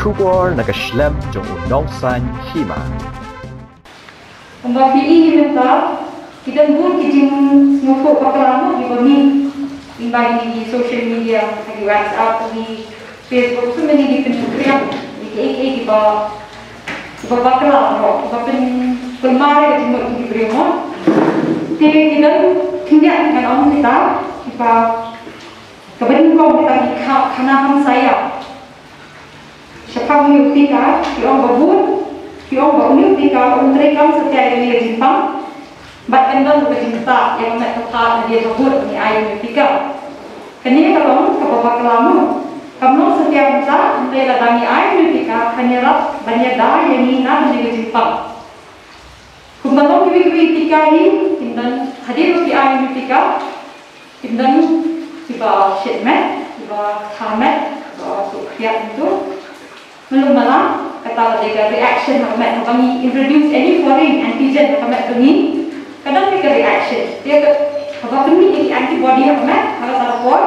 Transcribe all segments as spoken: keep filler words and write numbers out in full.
Khubor na ka shlem jong u nongsan hima. Kumba phi i mynta, ki don bun ki jingsngewthuh bakla mo kiba mih. Lyngba kine ki social media, ha ki WhatsApp, ha ki Facebook, kumne ki pynshongkha, ki kiei kiei kiba, kiba bakla mo, kiba pynkulmar ïa ka jingmut ki briew mo. Te ki don khyndiat ngan ong kita, kiba, kaba nyngkong kita ki kha-, khana hamsaïa. Shaphang une u tika, ki ong ba bun, ki ong ba une u tika um treikam satia ïa une ka jingpang. Bad kan don ka jingktah ïa ka met ka phad hadien ba bun ngi ai une u tika. Kane ka long kaba bakla mo. Kam long satia mynta, hynrei lada ngi ai une u tika, kan ïarap ban ïada ïa ngi na kane ka jingpang. Kumba long kiwei kiwei tika hi, kin don, hadien ba phi ai une u tika, kin don kiba shit met, kiba kha met, kiba suk khriat, kumto. Malu mala, kata ka dei ka reaction ha ka met, haba ngi introduce any foreign antigen ha ka met jong ngi, ka don ka reaction. Te ka, haba pynmih ïa ki antibody ha ka met, ha kata ka por,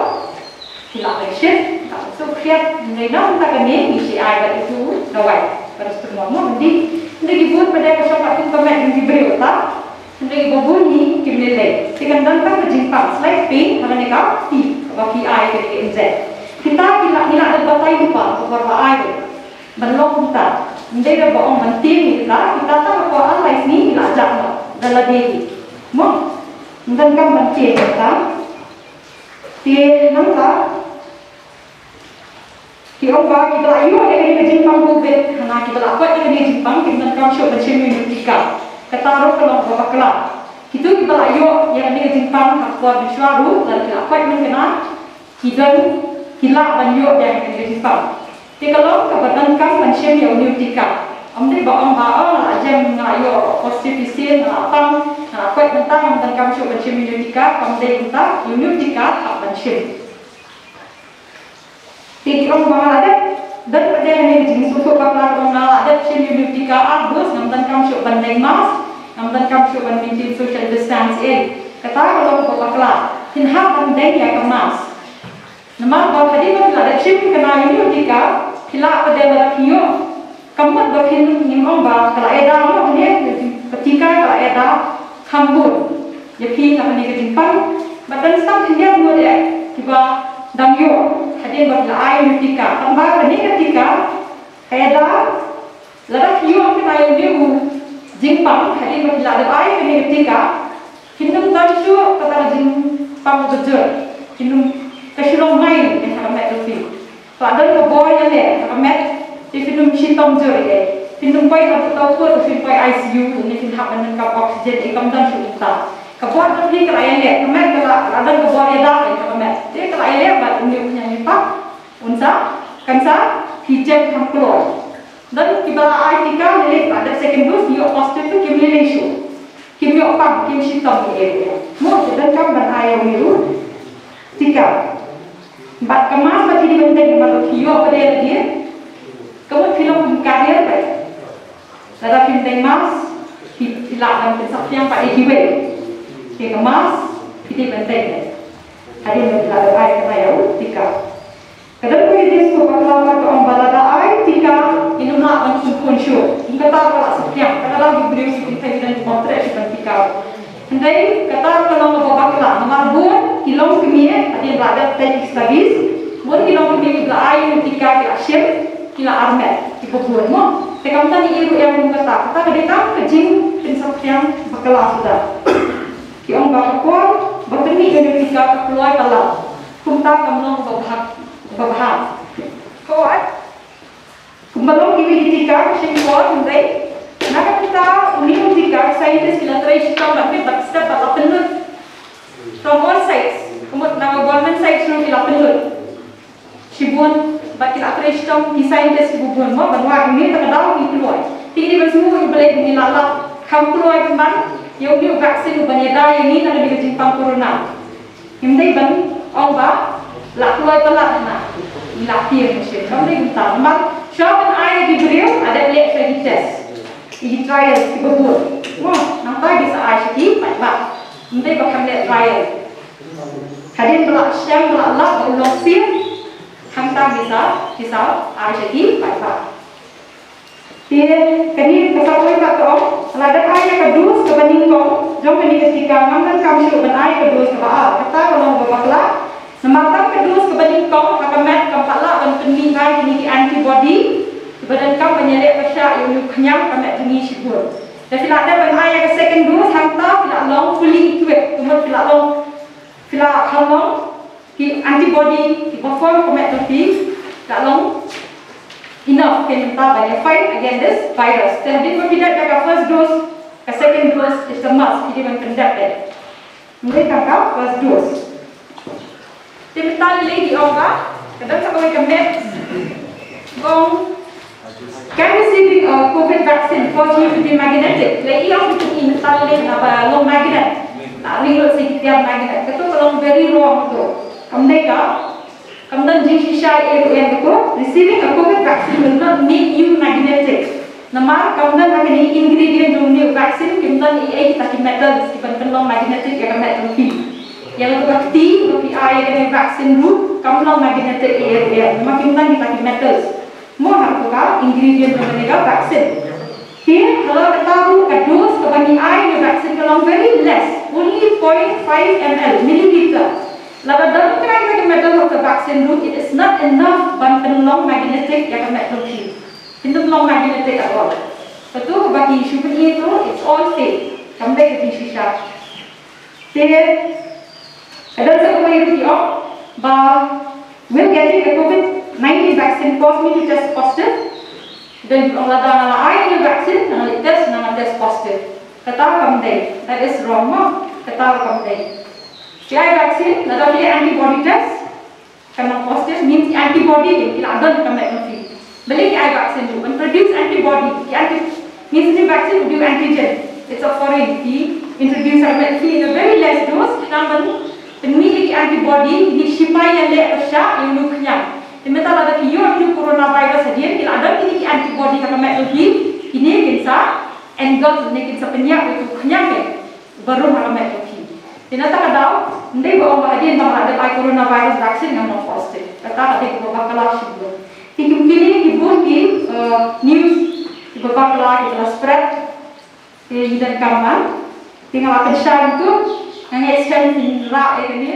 ki lah ban shit, ki lah ban suk khriat, hynrei na ka bynta kane ngi shu ai bad itu dawai paracetamol mo, hynrei, hynrei ki bun pat de ka shong pat kum ka met jong ki briew ta, hynrei kiba bun hi kim lei lei. Te kan don tang ka jingpang, slight pain, ha kane ka tea, kaba phi ai kane ka inject. Kita ki lah, ngi lah dep batai lypa, ka por ba ai. Ban long kumta, ym dei ba ong ban tieng ïa kita, kita tang ka por ar lai sngi ki lah jah noh da lade hi. Mo, ym donkam ban tieng ïa kita. Te nangta, ki ong ba kiba la ïoh ïa kane ka jingpang covid, hana kiba la koit ïa kane ka jingpang, kim donkam shuh ban shim ïa une u tika. Kata ruh ka long kaba bakla. Kito kiba la ïoh ïa kane ka jingpang ha ka por mynshuwa ruh, lada ki la koit mynkna, ki don, ki lah ban ïoh ïa kane ka jingpang. Te ka long kaba donkam ban shim ïa une u tika. Ym dei ba ong ba, oh, nga la jem, nga la ïoh positive shisien, nga la pang, nga la koit mynta, ngam donkam shuh ban shim ïa une u tika, kam dei mynta, ïa une u tika hap ban shim. Te ki ong ba nga la dep, dep pat de kane ka jingsngewthuh bakla, nga la dep shim ïa une u tika ar dos, ngam donkam shuh ban deng mask, ngam donkam shuh ban maintain social distance, eh. Kata ka long kaba bakla. Phin hap ban deng ïa ka mask. Namar ba hadien ba phi la dep shim kane ïa une u tika, phi lah pat de lada phi ïoh. Ka mut ba phin, ngim ong ba ka la ïada mo, kane ka tika ka la ïada kham bun ïa phi na kane ka jingpang. Bad don sa khyndiat ngut eh kiba dang ïoh hadien ba phi la ai une u tika. Tangba kane ka tika ka ïada, lada phi ïoh kane ïa une u jingpang hadien ba phi la dep ai kane ka tika, phin ym don shuh kata ka jingpang kaba jur. Phin ym, ka shu long mild ha ka met jong phi. Ka la don ka bor ïaleh ha ka met, te phin ym shitom jur ïa. Phin ym poi ha ka taw kut, phin poi I C U, ne phin hap ban donkam oxygen, eh, kam don shuh kumta. Ka bor jong phi ka la ïaleh, ka met ka la, ka la don ka bor ïada ha ka met. Te ka la ïaleh bad une u khñiang lypa un sa, kan sa pynjot kham kloi. Don kiba la ai tika lei lei, ba dep second dose, ïoh positive, kim lei lei shuh. Kim ïoh pang, kim shitom ïa ei ei. Mo, te donkam ban ai ïa une u tika. Bad ka mask ba phi dei ban deng, namar ba phi ïoh pat de lade. Ka mut phi long kum carrier pat. Lada phim deng mask, phi, phi lah ban pynsaphriang pat ïa kiwei. Te ka mask phi dei ban deng. Hadien ba phi la dep ai kane ïa u tika. Ka don ka jingsngewbha bakla ka ong ba lada ai tika, ngin ym lah ban khun khun shuh. Kum kata ka la saphriang, kata ka daw ki briew ki kynthei ki don ki bym treh shuh ban tika. Hynrei kata ka long kaba bakla, namar bun ki longkmie, hadien ba la dep test ki studies, bun ki longkmie kiba la ai ïa u tika ki la shim, ki la armet, kiba bun mo. Te kumta ngi ïohi ruh ïa kum kata, kata ka dei tang ka jingpynsaphriang bakla suda. Ki ong ba ka por ba pynmih ïa u tika ka kloi palat. Kumta kam long kaba bha, kaba bha. Ka ong, kumba long kiwei ki tika, ka shim por, hynrei na ka bynta une u tika, scientist ki la trei shitom bad bit bad step bad la pynlut from all sides. Ka mut na ka government side ruh ki la pynlut shibun, bad ki la trei shitom ki scientist kiba bun mo ban wad ïa une, ta ka daw ngi kloi. Te ngi dei ban sngewbha ïa U Blei ba ngi la lap kham kloi pynban ïa une u vaccine uban ïada ïa ngi na kane ka jingpang corona. Ngim dei ban ong ba la kloi palat hana, ngi la tieng mynsiem, kam dei kumta. Namar shuwa ban ai ïa ki briew, la dep leh shuwa ki test, ki trials kiba bun. Mo, nangta ki sa ai sha ki paidbah. Ngim dei ba khlem leh trial. Hadien ba la shem, ba la lap, ba u long sien, Hangta ki sa, ki sa ai sha ki paidbah. Te kane ka sa poi pat ka ong, lada ai ïa ka dose kaba nyngkong jong kane ka tika, ngam donkam shuh ban ai ka dose kaba ar. Kata ka long kaba bakla. Namar tang ka dose kaba nyngkong ha ka met kam pat lah ban pynmih ïa kine ki antibody kiba donkam ban ïaleh pyrshah ïa u khñiang ka met jong ngi shibun. Te phi lah dep ban ai ïa ka second dose, hangta phi lah long fully equipped. Kumno phi lah long, phi lah long ki antibody kiba form ha ka met jong phi ka long enough, ki mynta ban ïa fight against this virus. Te hadien ba phi dep ïa ka first dose, ka second dose is a must, phi dei ban pyndep ïa. Ngi ka ka first dose. Te mynta lei ki ong ba ka dang sa kawei ka met. Kong, can receiving a COVID vaccine cause you to be magnetic? Lei i ong ki mynta lei na ba long magnet. Na ring lut si ki tiar magnet. Ka tu ka long very wrong tu. Kam dei ka, kam don jingshisha ei ruh ïa ka tu. Receiving a COVID vaccine will not make you magnetic. Namar kam don ha kine ingredient jong une u vaccine, kim don ei ei kita ki metals kiban pynlong magnetic ïa ka met jong phi. Ïa katu ka kti ba phi ai ïa kane ka vaccine ruh kam long magnetic ei ei ei. Namar kim don kita ki metals. Mo ha katu ka ingredient jong kane ka vaccine. Te halor kata ruh ka dose kaba ngi ai ïa ka vaccine ka long very less, only point five M L, milliliter. Lada don kine kita ki metal ha ka vaccine ruh, it is not enough ban pynlong magnetic ïa ka met jong phi. Kin ym long magnetic at all. Katu ba ki shu pyni tu, it's all fake. Kam dei ka jingshisha. Te ka dang sa kawei ruh ki ong ba, will getting a COVID nineteen vaccine cause me to test positive? Then ki ong lada nga la ai ïa ka vaccine, nga la test, nga la test positive. Kata kam dei. That is wrong, mo. Kata kam dei. Ki ai vaccine, lada ki antibody test, kan long positive, means ki antibody ki la don ha ka met jong phi. Balei ki ai vaccine ruh ban produce antibody? Ki anti, means ki vaccine u dei u antigen. It's a foreign, ki introduce ha ka met jong phi in a very less dose, ki nang ban pynmih ïa ki antibody, ki shipai ïaleh pyrshah ïa u khñiang. Te mynta lada ki ïoh ïa u coronavirus hadien, ki la don kine ki antibody ha ka met jong phi, kine kin sa engulf ne kin sa pynïap ïa u khñiang ne ba rung ha ka met jong phi. Te na kata ka daw, ym dei ba ong ba hadien ba nga la dep ai coronavirus vaccine ngan long positive. Kata ka dei kaba bakla shibun. Te kum kine ki bun ki, eh, news kiba bakla kiba la spread. Te ngi donkam ban, te nga la pynshai tu, nga ngeit skhem phin rah ïa kane.